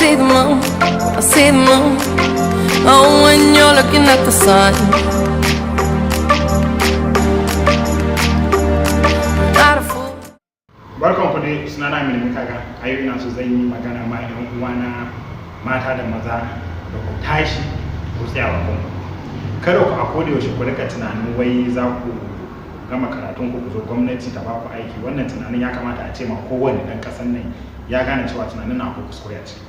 see the moon, I see the moon. Oh, when you're looking at the sun. Not a fool. Barkan ku dai, suna na Aminu Kaga. A yau ina so zan yi magana ma yan uwana mata da maza da ku tashi ku tsaya wa kanku. Kada ku a koda yaushe ku rika tunanin wai za ku gama karatun ku, ku zo gwamnati ta ba ku aiki. Wannan tunanin ya kamata a ce ma kowane dan kasan nan ya gane cewa tunanin na akwai kuskure a ciki.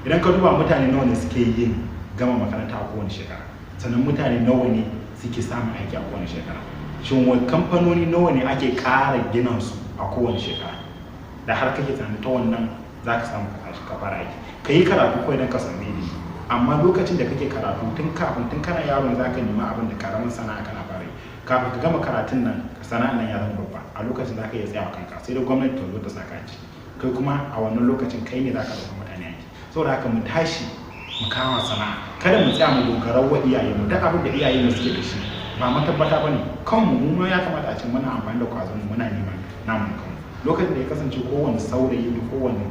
Idan ka duba, mutane nawa ne suke yin gama makaranta a kowane shekara? Sannan mutane nawa ne suke samun aiki a kowane shekara? Shin wai kamfanoni nawa ne ake ƙara gina su a kowane shekara da har kake tunanin ta wannan za ka samu ka tashi ka fara aiki? Ka yi karatu kawai don ka sami ilimi, amma lokacin da kake karatu, tun kafin, tun kana yaron, za ka nemi abin da karamin sana'a kana fara yi. Kafin ka gama karatun nan, sana'an nan ya zama babba. A lokacin za ka iya tsayawa kanka, sai dai gwamnati ta zo ta saka a ciki. Kai kuma a wannan lokacin kai ne za ka ɗauka mutane aiki. Saboda haka mu tashi mu kama sana'a. Kada mu tsaya mu dogara wa iyaye mu. Duk abin da iyaye mu suke da shi ba matabbata bane. Kanmu mu ma ya kamata a ce muna amfani da kwazon mu, muna neman namun kanmu. Lokacin da ya kasance kowane saurayi da kowane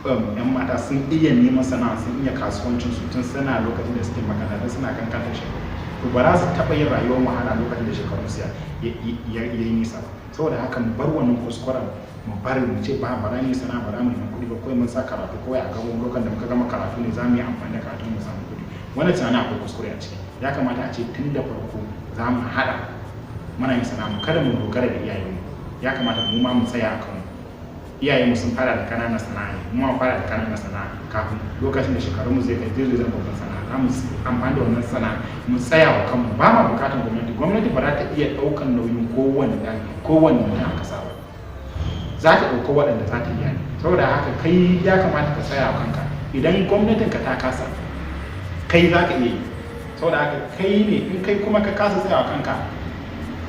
yan mata sun iya neman sana'a, sun iya kasuwancin su tun suna lokacin da suke makaranta, tun suna kankantar shekaru, to ba za su taɓa yin rayuwar wahala lokacin da shekarun su ya yi nisa ba. Saboda haka mu bar wannan kuskuren, mu bari mu ce ba bara ni sana'a, bara mu neman kuɗi ba. Kawai mun sa karatu kawai a gaban, lokacin da muka gama karatu ne za mu yi amfani da karatun mu samu kuɗi. Wannan tunanin akwai kuskure a ciki. Ya kamata a ce tun da farko za mu haɗa muna yin sana'a mu, kada mu dogara da iyayenmu. Ya kamata mu ma mu tsaya a kanmu. Iyayenmu sun fara da ƙananan sana'a ne, mu ma fara da ƙananan sana'a. Kafin lokacin da shekarunmu zai kai, zai zama babban sana'a, za mu amfani da wannan sana'a mu tsaya wa kanmu. Ba ma bukatar gwamnati. Gwamnati ba za ta iya ɗaukan nauyin kowane ɗan, kowane mutum a ƙasa ba. Za ta ɗauka waɗanda za ta iya ne. Saboda haka kai ya kamata ka tsaya wa kanka. Idan gwamnatinka ta kasa, kai za ka iya yi. Saboda haka kai ne, in kai kuma ka kasa tsaya wa kanka,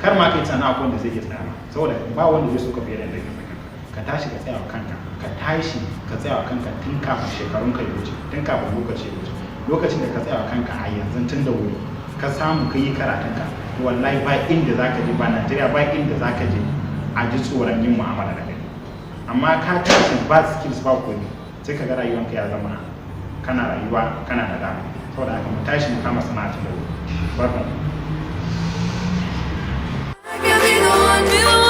kar ma kai tsana akwai wanda zai iya tsaya ma, saboda ba wanda zai so ka fiye da yadda ka kanka. Ka tashi ka tsaya wa kanka, ka tashi ka tsaya wa kanka tun kafin shekarun ka ya wuce, tun kafin lokaci ya wuce. Lokacin da ka tsaya wa kanka a yanzu, tun da wuri ka samu ka yi karatun ka, to wallahi ba inda za ka je, ba Najeriya ba, inda za ka je a ji tsoron yin mu'amala da kai. Amma ka tashi ba skills, ba komai, sai ka ga rayuwanka ya zama kana rayuwa kana da dama. Saboda haka mu tashi mu kama sana'a tun da wuri. Barkan. I can be the one, be the one.